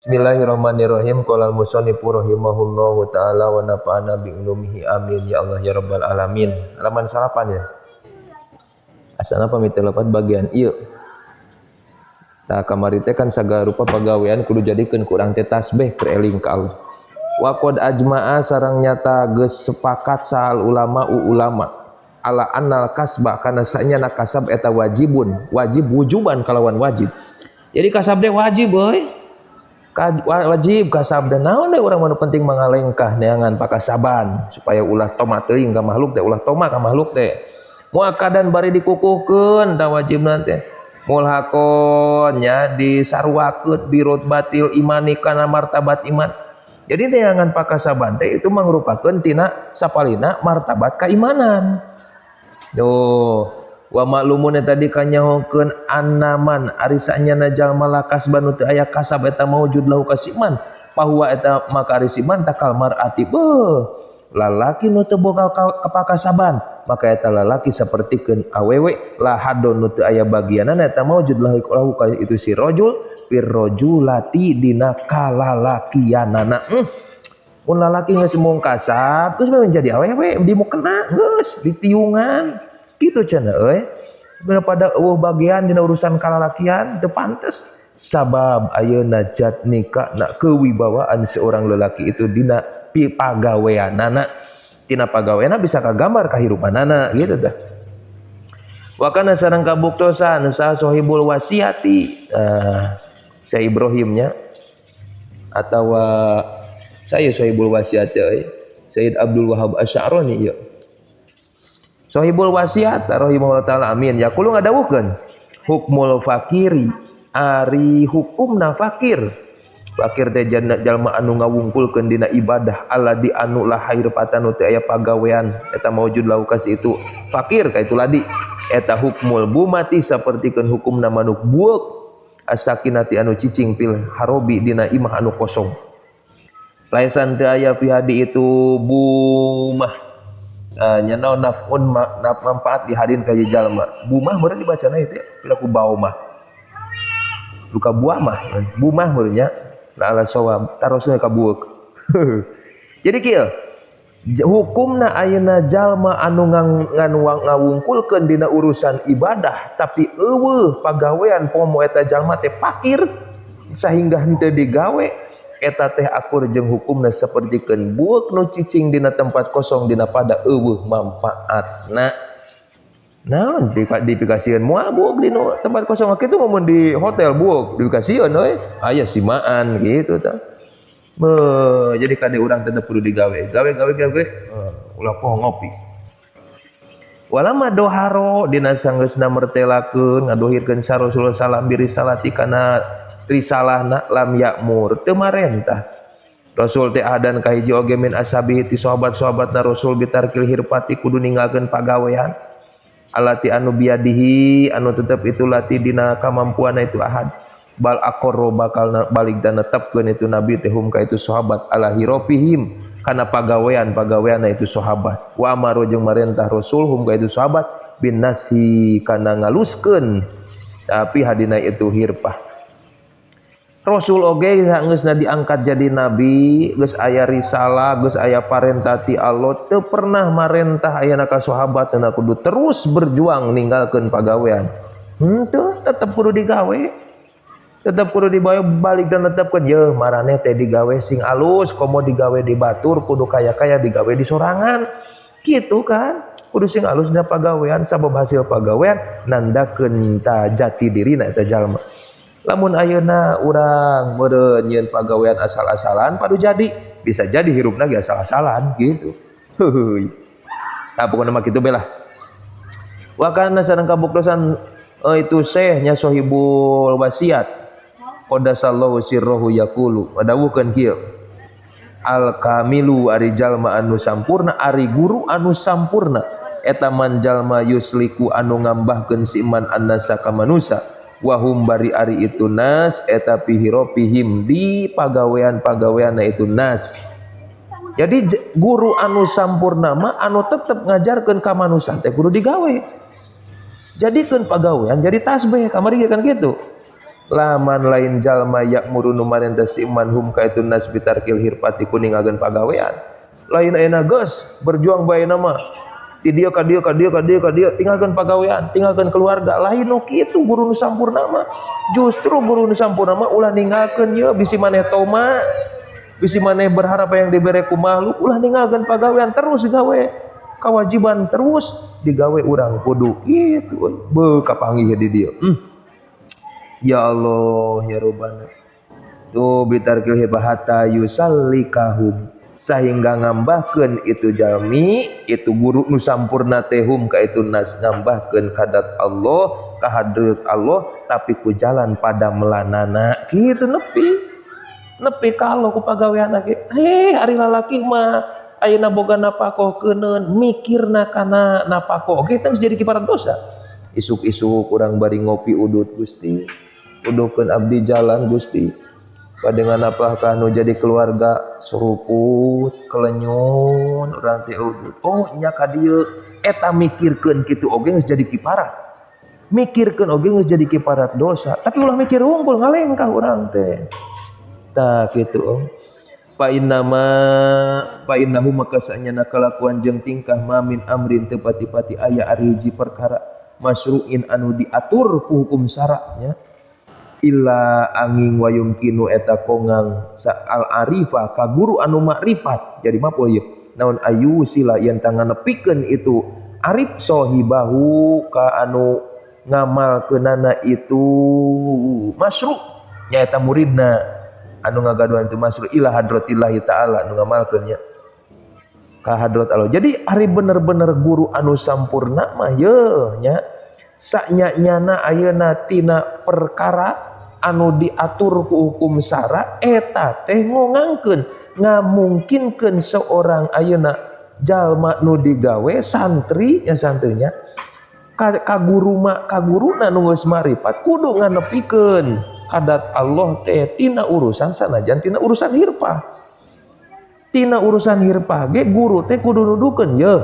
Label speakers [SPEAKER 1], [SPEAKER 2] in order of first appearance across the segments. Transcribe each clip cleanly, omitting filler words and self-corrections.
[SPEAKER 1] Bismillahirrahmanirrahim. Qala al-musannifu rahimahullahu taala wa nafa'ana bi ulumihi amin ya Allah ya rabbal alamin. Halaman 9 ya. Asana pamit lepat bagian ieu. Tah kamari teh kan sagala rupa pagawean kudu jadikeun ku urang teh tasbih keur eling ka Allah. Wa qad ajma'a sareng nyata geus sepakat sahal ulama ulama ala annal kasba kana sanyana kasab eta wajibun, wajib wujuban kalawan wajib. Jadi kasab teh wajib euy. Wajib kasab dan naon deh urang mah penting mangalengkah neangan pakasaban supaya ulah toma teuing ka makhluk teh, ulah toma ka makhluk teh. Muakadan bari dikukuhkeun tah wajibna teh. Mulhakon nya disaruakeun birutbatil imani kana martabat iman. Jadi neangan pakasaban teh itu mangrupakeun tina sapalina martabat keimanan. Tuh wa maklumun tadi kanyahokeun annaman ari sanyana jalma lakas banu teu aya kasab eta maujud lahu kasiman bahwa eta maka ari siman takal mar'ati beuh lalaki nu teu boga kapakasaban maka eta lalaki sapertikeun awewe la hadon nu teu aya bagianana eta maujud lahu ka itu si rajul fir rajulati dina kalalakianana. Mun lalaki geus mung kasab geus menjadi awewe di mukena geus ditiungan kitu cenah euy. Pada eueuh bagian dina urusan kalalakian teu pantes sabab ayeuna jatnika na kewibawaan seorang lelaki itu dina pagaweanana, tina pagaweanana bisa kagambar kahirupanana gitu tah. Wa kana sareng kabuktosan sa sahibul wasiati, saya Ibrahimnya atawa saya sahibul wasiat euy, Sayyid Abdul Wahab Asy-Sya'rani ieu. Sahibul wasiat rahimahullah taala amin yaqulu ngadawuhkeun hukmul fakiri ari hukumna fakir. Fakir teh jalma anu ngawungkulkeun dina ibadah alladzi anu la hairfatan teu aya pagawean eta maujud lahu kas itu fakir ka itu ladi eta hukmul bumati sapertikeun hukumna manuk bueuk asakinati anu cicing fil harobi dina imah anu kosong. Laisan teu aya fi hadi itu bumah. Nya naon nafun manfaat di hadin ka jalma. Bumah meureun dibacana itu ya, piraku baumah. Luka buah mah, bumah meureun nya. La ala sawab, tarosna ka bueuk. Jadi kieu, hukumna ayeuna jalma anu ngawungkulkeun dina urusan ibadah tapi eueuh pagawean pomo eta jalma teh fakir sehingga henteu digawe eta teh akur jeung hukumna sapertikeun bueuk nu cicing dina tempat kosong dina pada eueuh manfaatna. Naon dipikasieun moal bueuk di tempat kosong kitu mun di hotel bueuk dipikasieun euy aya simaan gitu tah. Beuh, jadi kade urang tetep kudu digawe. Gawe gawe gawe ulah poho ngopi. Walama doharo dina sanggeusna mertelakeun ngadohirkeun sa Rasulullah sallam birisalati kana risalahna lam ya'mur teu marentah Rasul teh adan kahiji oge min ashabihi ti sahabat-sahabatna Rasul bitarkil hirfati kudu ninggalkeun pagawean alati anu biadihi anu tetep itu lati dina kamampuanna itu ahad bal aqarra bakal balik dan netepkeun itu nabi teh hum ka itu sahabat ala hirofihim kana pagawean-pagaweanna itu sahabat wa amaru jeung marentah Rasul hum ka itu sahabat bin nasi kana ngaluskeun tapi hadina itu hirfah. Rasul oge geusna diangkat jadi nabi, geus aya risalah, geus aya parentah ti Allah, teu pernah marentah ayana ka sahabat na kudu terus berjuang ninggalkeun pagawean. Henteu, tetep kudu digawe. Tetep kudu dibawa balik dan tetepkeun yeuh maraneh teh digawe sing alus, komo digawe di batur kudu kaya-kaya digawe di sorangan. Kitu kan? Kudu sing alus dina pagawean sabab hasil pagawean nandakeun ta jati dirina eta jalma. Lamun ayeuna urang meureun nyieun pagawean asal-asalan padu jadi bisa jadi hirupna ge asal-asalan gitu. Heuy. Tah pokona mah kitu be lah. Wa kana sareng kabuktosan itu syekh nya sahibul wasiat qaddasallahu sirruhu yaqulu wadawuhkeun kieu al kamilu ari jalma anu sampurna ari guru anu sampurna eta man jalma yusliku anu ngambahkeun si iman annasa ka manusa wahum bari ari itu nas eta pihiropihim di pagawean-pagaweanna itu nas. Jadi guru anu sampurna mah anu tetep ngajarkeun ka manusa teh kudu digawe. Jadikeun pagawean jadi tasbih kamari kan kitu. Laman lain jalma ya'muru nu marentah si man hum ka itu nas bitarkil hirfati kuningageun pagawean. Lain ayeuna geus berjuang bae nama. Ti dieu ka dieu ka dieu ka dieu ka dieu tinggalkeun pagawean, tinggalkeun keluarga. Lain nu kitu guru nu sampurna mah. Justru guru nu sampurna mah ulah ninggalkeun ye bisi maneh toma. Bisi maneh berharap yang dibere ku makhluk, ulah ninggalkeun pagawean terus gawe. Kewajiban terus digawe urang kudu kitu euy. Beuh kapanggih di dieu. Ya Allah ya Rabbana. Tuh bitarkil hibahata yusallikahum sehingga ngambahkeun itu jalmi itu guru nu sampurna teh hum ka itu nas ngambahkeun kadat Allah ka hadrat Allah tapi ku jalan pada melanana kitu nepi nepi kalau ku pagawean ge heh ari lalaki mah ayeuna boga napakoh keuneun mikirna kana napakoh oge teh geus jadi kiparan dosa. Isuk-isuk urang bari ngopi udut Gusti udukeun abdi jalan Gusti padengan apakah nu jadi keluarga seruput kelenyun urang teh udut oh nya ka dieu eta mikirkeun kitu oge geus jadi kiparat mikirkeun oge geus jadi kiparat dosa tapi ulah mikir wungkul ngalengkah urang teh tah kitu oh. Fa innama fa innahu maka sanyana kalakuan jeung tingkah ma min amrin teu pati-pati aya ari hiji perkara masru'in anu diatur ku hukum syaraknya illa angin wayumkinu eta kongang sa al arifa ka guru anu makrifat jadi mapul ieu naon ayu sila yen tangan nepikeun itu arif sohibahu ka anu ngamalkeunana itu masru nyaeta muridna anu ngagaduhan itu masru ila hadratillahi ta'ala anu ngamalkeun nya ka hadrat Allah. Jadi ari bener-bener guru anu sampurna mah yeuh nya saknya-nyana ayeuna tina perkara anu diatur ku hukum syara eta teh ngongangkeun ngamungkinkeun seorang ayeuna jalma nu digawe santri nya santrinya ka guru ma ka guruna nu geus marifat kudu nganepikeun kadat Allah teh tina urusan sanajan tina urusan hirpah tina urusan hirpah ge guru teh kudu nudukeun yeuh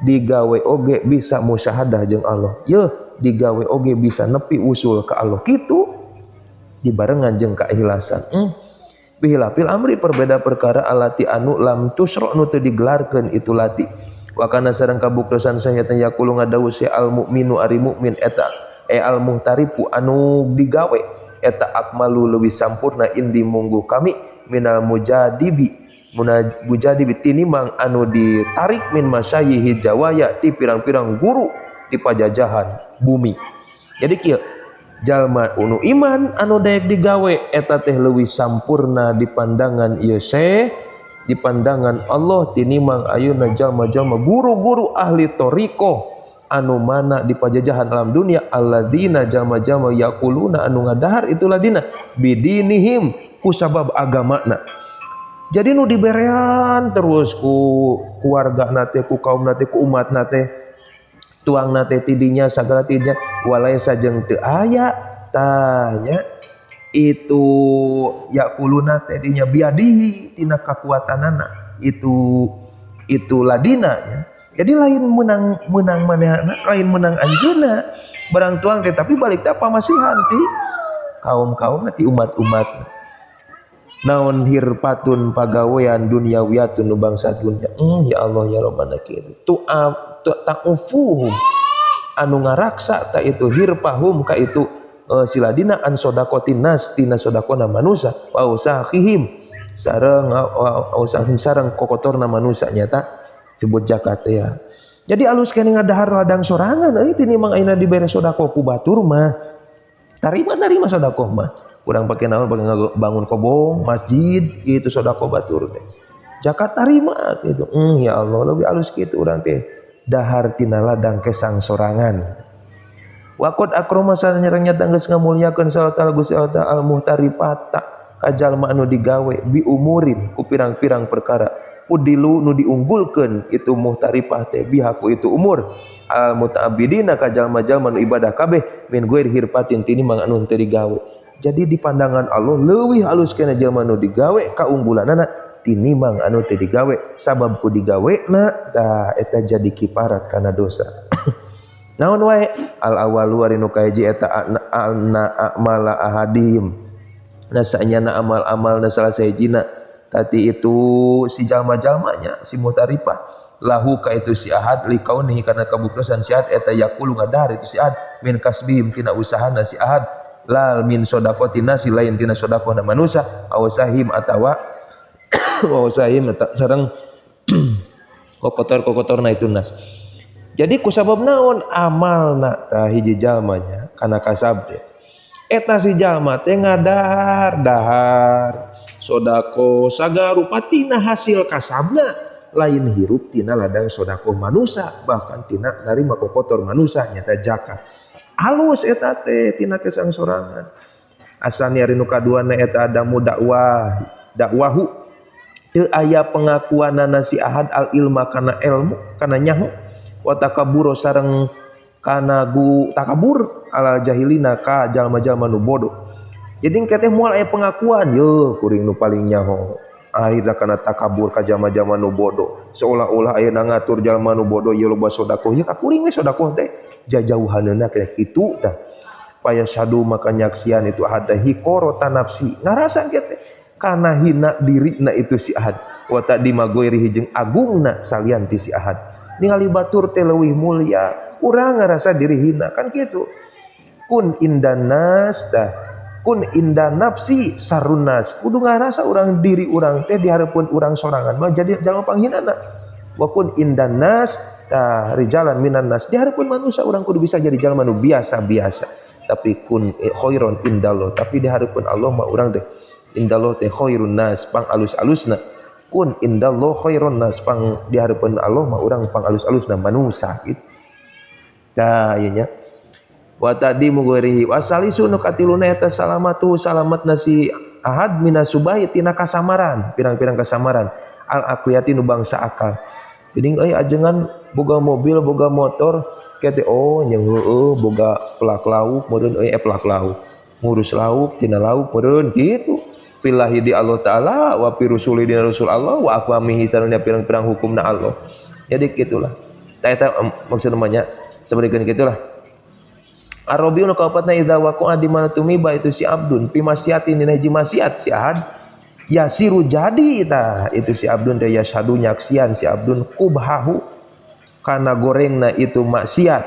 [SPEAKER 1] digawe oge bisa musyahadah jeung Allah yeuh digawe oge bisa nepi usul ka Allah kitu dibarengan jeung keikhlasan. Bihilafil amri perbeda perkara alati anu lam tusra nu teu digelarkeun itu lati wa kana sareng kabuktosan sahayatan yaqulu ngadawuh si al mukminu ari mukmin eta e al muhtarifu anu digawe eta akmalu leuwih sampurna indi mungguh kami minal mujadibi mujadibi tinimang anu ditarik min masyayihi jawaya ti pirang-pirang guru di pajajahan bumi. Jadi kieu jalma unu iman anu daek digawe eta teh leuwih sampurna di pandangan ieu syekh di pandangan Allah tinimang ayeuna jalma-jalma guru-guru ahli thariqah anu mana di pajajahan alam dunia alladzina jalma-jalma yaquluna anu ngadahar itu ladina bidinihim ku sabab agamana. Jadi nu diberean terus ku keluarga teh ku kaum teh ku umat teh tuang nate tidinya sagala tidinya walaisa jeung teu aya tanya itu yaquluna teh dinya biadihi tina kakuatanana itu ladina nya. Jadi lain menang manehna lain menang anjeunna barang tuang teh tapi balik teh pamasihan ti kaum-kaum ti umat-umat. Naon hirpatun pagawean duniawiyatun nu bangsa dunya. Ya Allah ya Rabbana kitu. Ta'ufuhum anu ngaraksa ta itu hirpahum ka itu siladina an sodakotin nas tina sodakona manusa wa usahihim sareng usahim sareng kokotorna manusa nyata sebut zakat ya. Jadi alus keneh ngadahar ladang sorangan euy tinimbang ayeuna dibere sodako ku batur mah. Tarima sodako mah. Urang pake naon pake bangun kobong masjid gitu sodako batur teh. Zakat tarima gitu. Ya Allah lebih alus kitu urang teh dahar tina ladang kesang sorangan. Waqad akrama sareng nyata geus ngamuliakeun salat Gusti Allah al muhtarifata ka jalma anu digawe bi umurin ku pirang-pirang perkara udilu nu diunggulkeun itu muhtarifah teh bihaku itu umur al mutaabidina ka jalma-jalma nu ibadah kabeh min ghairi hirfatin tinimbang anu teu digawe. Jadi di pandangan Allah leuwih alus kana jalma nu digawe kaunggulanana tinimbang anu teu digawe sabab ku digawe na tah eta jadi kiparat kana dosa. Naon wae al awalu ari nu kahiji eta anna amala ahadihim nasanya amal-amal na salah sahijina tati itu si jalma-jalmanya si muhtarifah lahu ka itu si ahad likaunihi kana kabuktosan si ahad eta yaqulu ngadahar itu si ahad min kasbihim tina usahana si ahad lal min shadaqatin nasi lain tina sedekahna manusia awsahim atawa awsahim sareng kokotor-kokotorna itu nas. Jadi kusabab naon amalna tah hiji jalmanya kana kasab teh eta si jalma teh ngadahar dahar sodako sagarupa tina hasil kasabna lain hirup tina ladang sodako manusia bahkan tina narima kokotor manusia nyata zakat halus eta teh tina kesang sorangan. Asani ari nu kaduana eta adamu dakwah dakwahu teu aya pengakuanana si ahad al ilma kana ilmu kana nyaho wa takabur sareng kana gu takabur ala jahilina ka jalma-jalma nu bodoh. Jadi engke teh moal aya pengakuan yeuh kuring nu paling nyaho akhirna kana takabur ka jalma-jalma nu bodoh seolah-olah ayeuna ngatur jalma nu bodoh ieu loba sedekah ieu ka kuring we sedekah teh jajauhaneuna kaya kitu tah. Payasadu maka nyaksian itu ahad hiqarata nafsi ngarasa engke teh kana hina dirina itu si ahad wa ta'dima ghairihi jeung agungna salian ti si ahad. Ningali batur teh leuwih mulia urang ngarasa diri hina kan kitu. Kun indan nas tah kun indan nafsi sarun nas kudu ngarasa urang diri urang teh di hareupeun urang sorangan mah jadi jalma panghinana. Wa kun indan nas tah rijalan minan nas di hareupeun manusia urang kudu bisa jadi jalma nu biasa-biasa tapi kun khairon indallah tapi di hareupeun Allah mah urang teh indallah teh khairun nas pang alus-alusna. Kun indallah khairun nas pang di hareupeun Allah mah urang pang alus-alusna manusia gitu. Tah ieu nya wa tadi mughairihi wasalisu nu katiluna eta salamatu salamatna si ahad minasubahi tina kasamaran pirang-pirang kasamaran al aqliyati nu bangsa akal. Jadi euy ajengan boga mobil boga motor kete oh nya heueuh boga pelak lauk meureun euy pelak lauk ngurus lauk tina lauk meureun kitu fillahi di Allah Ta'ala wa fi rusuli di rasul Allah wa aqwamihi sareng pirang-pirang hukumna Allah. Jadi gitulah. Tah eta maksud namanya seperti gitulah. Arabiun kaopatna idza waqa'a di mana tumiba itu si abdun fi maksiatin dina hiji maksiat si ahad yasiru jadi tah itu si abdun teh yashadu nyaksian si abdun kubhahu kana gorengna itu maksiat.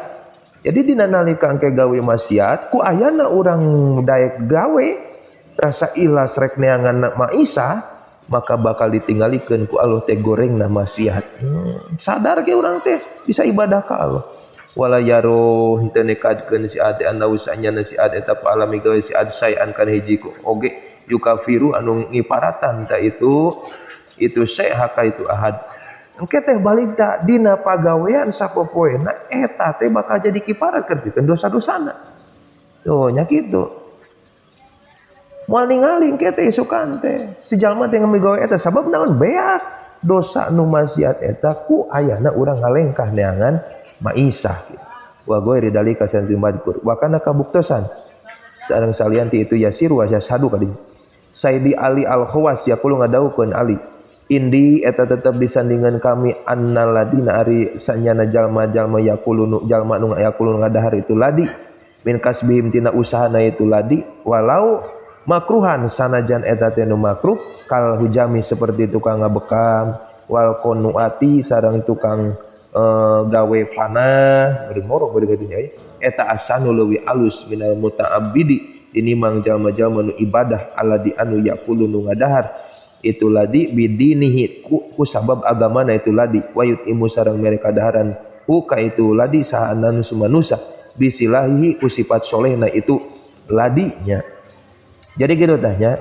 [SPEAKER 1] Jadi dina nalika engke gawe maksiat ku ayana urang daek gawe rasa ikhlas rek neangan maisah maka bakal ditinggalikeun ku Allah teh gorengna maksiat. Sadar ge urang teh bisa ibadah ka Allah. Wala yaro henteu nekadkeun si ade anna usanya si ade eta alami gawe si ad sayan kana hiji ku oge yukafiru anu ngiparatan ta itu syai haka itu ahad. Engke teh balik ta dina pagawean sapopoena eta teh bakal jadi kifarat keur pikeun dosa-dosana. Tuh nya kitu. Moal ningali engke teh isukan teh si jalma teh ngamigawe eta sabab naon beak dosa nu maksiat eta ku ayana urang ngalengkah neangan maisah gitu. Wa ghairi dalika santi madkur wa kana kabuktosan sareng salian ti itu yasir wa yashadu kadi Sayyidi Ali Al-Khawas yaqulu ngadawukeun Ali indi eta tetep disandingan kami annaladina ari sanyana jalma-jalma yaqulu nu jalma nu yaqulu ngadahar itu ladi min kasbihim tina usahana itu ladi walau makruhan sanajan eta teh nu makruh kal hujami seperti tukang ngabekam wal konuati sareng tukang gawe panah beureum moro beureum gitunya eta asanu leuwih alus minal muta'abbidi tinimang jalma-jalma nu ibadah aladi anu yaqulu nu ngadahar itu ladi bidinihi ku sabab agamana itu ladi wayut imu sareng mere kadaharan ku ka itu ladi saha nu manusa bisilahi ku sifat solehna itu ladinya. Jadi gitu tanya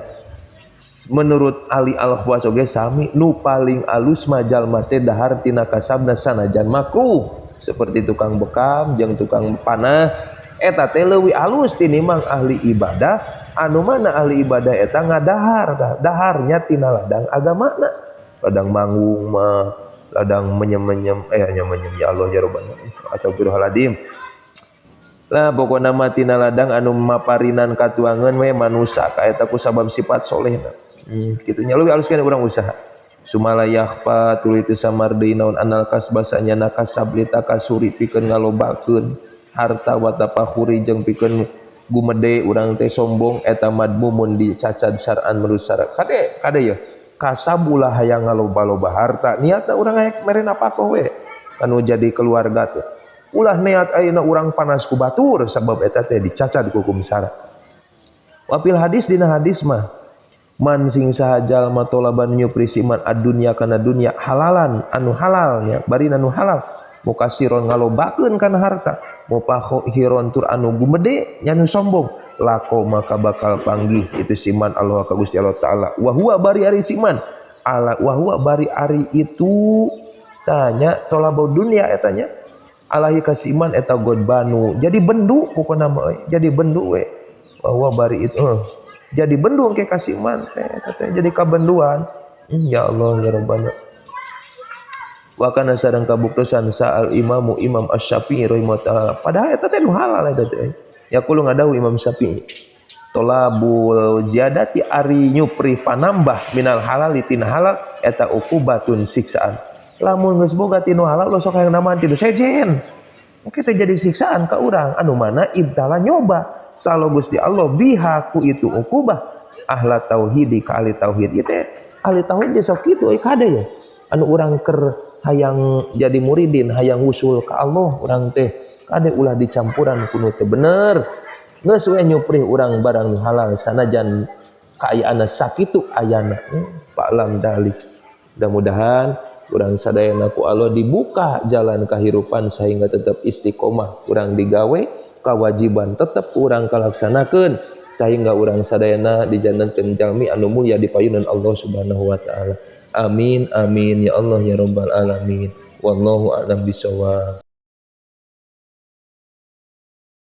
[SPEAKER 1] menurut Ali Al-Khwas oge sami nu paling alus mah jalma teh dahar tina kasabna sanajan makruh seperti tukang bekam jeung tukang panah eta teh leuwih alus tinimang ahli ibadah anu mana ahli ibadah eta ngadahar daharnya tina ladang agamana ladang manggung mah ladang menyem-menyem menyem ya Allah ya Rabbana astagfirullahaladzim lah pokona mah tina ladang anu maparinan katuangeun we manusa ka eta ku sabab sifat solehna. Kitu nya leuwih alus kana urang usaha. Sumala yakhfa tuluy teu samar deui naon anal kasbasanya nakasab litakasuri pikeun ngalobakeun. harta wa tafakhuri jeung pikeun gumede urang teh sombong eta madmumun dicacad syar'an menurut syarat. Kade kade ya kasabulah hayang ngaloba-loba harta niatna urang hayang mere napakah we anu jadi keluarga teh. Ulah niat ayeuna urang panas ku batur sabab eta teh dicacad ku hukum syara. Wa fil hadis dina hadis mah man sing saha jalma tolaban nyupri siman ad-dunya kana dunya halalan anu halal nya bari anu halal mukasiron ngalobakeun kana harta mupakhiron tur anu gumede nya anu sombong lako maka bakal panggih itu siman Allah ka Gusti Allah taala wa huwa bari ari siman ala wa huwa bari ari itu tanya tolabau dunya eta nya alaihi kasiman eta godbanu jadi bendu pokona mah jadi bendu we bahwa bari itu jadi bendu ke kasiman teh teh jadi kabenduan. Ya Allah ya Rabbana. Wa kana sareng kabuktosan sa'al imamu Imam Asy-Syafi'i rahimahullah padahal eta teh nu halal eta teh yaqulu ngadahu Imam Syafi'i tolabul ziyadati ari nyupri panambah minal halal tina halal eta uqubatun siksaan. Lamun geus boga tinu halal lo sok hayang nambahan tinu sejen engke teh jadi siksaan ka urang anu mana ibtala nyoba salo Gusti Allah biha ku itu uqubah ahla tauhidi ka ahli tauhid ieu teh ahli tauhid ge sok kitu euy kade ya anu urang keur hayang jadi muridin hayang usul ka Allah urang teh kade ulah dicampuran ku nu teu bener geus we nyuprih urang barang nu halal sanajan kaayaanna sakitu ayana fa'lam dalik. Mudah-mudahan urang sadayana ku Allah dibuka jalan kehidupan sehingga tetap istiqomah urang digawe kewajiban tetap urang kalaksanakeun sehingga urang sadayana dijantenkeun jalmi anu mulia di payunan Allah Subhanahu wa taala. Amin amin ya Allah ya rabbal alamin. Wallahu a'lam bishawab.